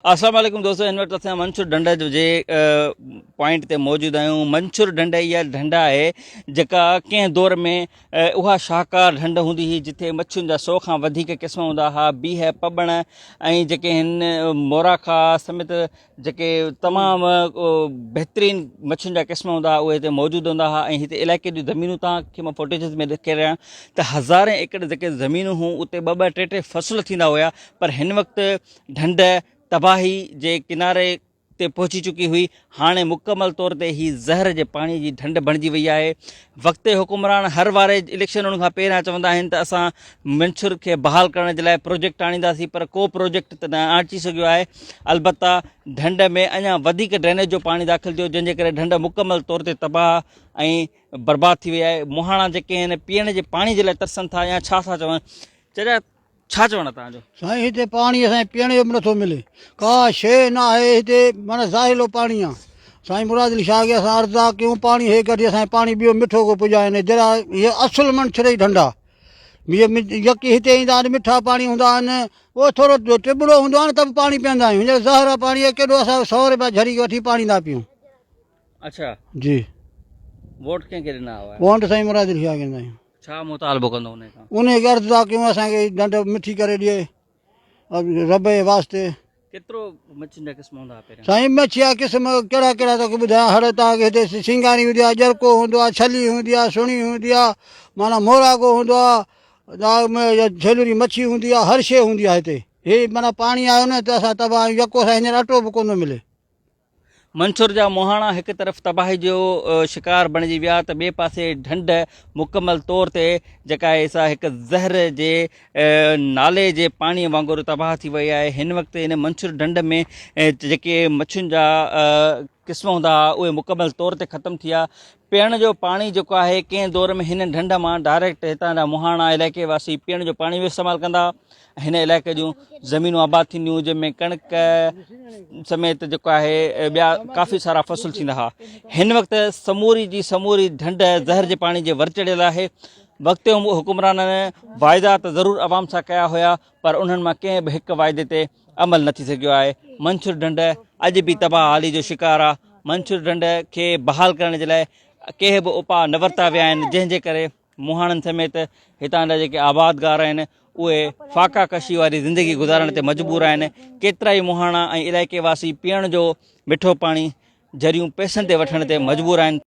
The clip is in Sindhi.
السلام عليڪم دوستو هن وقت اسان منڇر ڍنڍ جي پوائنٽ تي موجود آهيون منڇر ڍنڍ اها ڍنڍ آهي جيڪا ڪنهن دور ۾ اها شاهڪار ڍنڍ هوندي هئي جتي مڇين جا سو کان وڌيڪ قسم هوندا هئا بيهه پٻڻ ۽ جيڪي هن موراکا سميت جيڪي تمام بهترين مڇين جا قسم هوندا هئا اهي هتي موجود هوندا هئا ۽ هتي علائقي جون زمينون توهان کي مان فوٽيجز ۾ ڏيکاري رهيو آهيان ته هزارين ايڪڙ جيڪي زمينون هيون اتي ٻه ٻه ٽي ٽي فصل ٿيندا هيا پر هن وقت ڍنڍ تباهي جي ڪناري تي پهچي چڪي هئي، هاڻي مڪمل طور تي هي زهر جي پاڻي جي ڍنڍ بڻجي وئي آهي، وقتي حڪمران هر واري اليڪشنن کان پهريان چوندا آهن ته اسان منڇر کي بحال ڪرڻ جي لاء پروجيڪٽ آڻينداسين پر ڪو پروجيڪٽ ته نه اچي سگهيو آهي، البته ڍنڍ ۾ اڃا وڌيڪ ڊرينيج جو پاڻي داخل ٿيو جنهن جي ڪري ڍنڍ مڪمل طور تي تباهه ۽ برباد ٿي وئي آهي، مهاڻا جيڪي آهن پيئڻ جي پاڻي جي لاء ترسن ٿا يا ڇا ٿا چون چريا ڇا چوڻ آ توهان جو؟ سائين هتي پاڻي اسان کي پيئڻ جو به نٿو ملي ڪا شيء نه آهي هتي معنيٰ زاهلو پاڻي آ سائين مراد علي شاهه کي اسان عرض ٿا ڪيون پاڻي هي ڪڍي اسان کي پاڻي ٻيو مٺو ڪو پڄائين دريا هي اصل منڇرئي ڍنڍ آ يڪي هتي ايندا آهن مٺا پاڻي هوندا آهن اهو ٿورو ٽٻڙو هوندو آهي نه ته به پاڻي پيئندا آهيون هينئر زهر آ پاڻي ڪيڏو اسان سو روپيا جھري وٺي پاڻي ٿا پيئون. اڇا جي ووٽ ڪنهن کي ڏنا هئا؟ ووٽ سائين مراد علي شاهه کي ڏنا آهيون. ڇا مطالبو ڪندو انهي کان؟ انهي کي عرض ٿا ڪيون اسان کي ڍنڍ مٺي ڪري ڏئي رب جي واسطي. ڪيترو مڇين جا قسم هوندا هئا پهريان؟ سائين مڇي جا قسم ڪهڙا ڪهڙا توکي ٻڌايان هڙ توهان کي هتي سينگاري هوندي آهي ڄرڪو هوندو آهي ڇلي هوندي آهي سڻي هوندي آهي معنيٰ موراڳو هوندو آهي ڇيلوري مڇي هوندي آهي هر شيء هوندي آهي هتي هي معنيٰ پاڻي آيو نه ته اسان تباهه آهيون يڪو اسان هينئر اٽو به ڪونه ٿو ملي. منڇر جا مهاڻا هڪ طرف تباهي جو شڪار بڻجي ويا ته ٻئي پاسي ڍنڍ مڪمل طور تي جيڪا آهي سا هڪ زهر جي نالي جي پاڻي وانگر تباهه ٿي وئي آهي هن وقت ان منڇر ڍنڍ ۾ جيڪي مڇين جا قسم هوندا هئا اهي مڪمل طور تي ختم ٿي ويا پيئڻ جو پاڻي جيڪو آهي ڪنهن دور ۾ هن ڍنڍ مان ڊائريڪٽ هتان جا مهاڻا علائقي واسي پيئڻ جو پاڻي به استعمال ڪندا هن علائقي جون زمينون آباد ٿينديون جنهن ۾ ڪڻڪ سميت جيڪو آهي ٻيا ڪافي سارا فصل ٿيندا هئا هن وقت سموري جي سموري ڍنڍ زهر جي پاڻي جي ور چڙهيل آهي وقت حڪمرانن واعدا ته ضرور عوام سان ڪيا هيا پر انهن مان ڪنهن به هڪ واعدي تي عمل نه ٿي سگهيو آهي منڇر ڍنڍ اڄ به تباهه حالي جو شڪار آهي منڇر ڍنڍ کي بحال ڪرڻ جي لاء ڪنهن به اپاء نه ورتا ويا آهن جنهن جي ڪري مهاڻن سميت هتان جا جيڪي آبادگار آهن اهي فاقا ڪشي واري زندگي گذارڻ تي مجبور آهن ڪيترائي مهاڻا ۽ علائقي واسي پيئڻ جو مٺو پاڻي جريون پئسن تي وٺڻ تي مجبور آهن.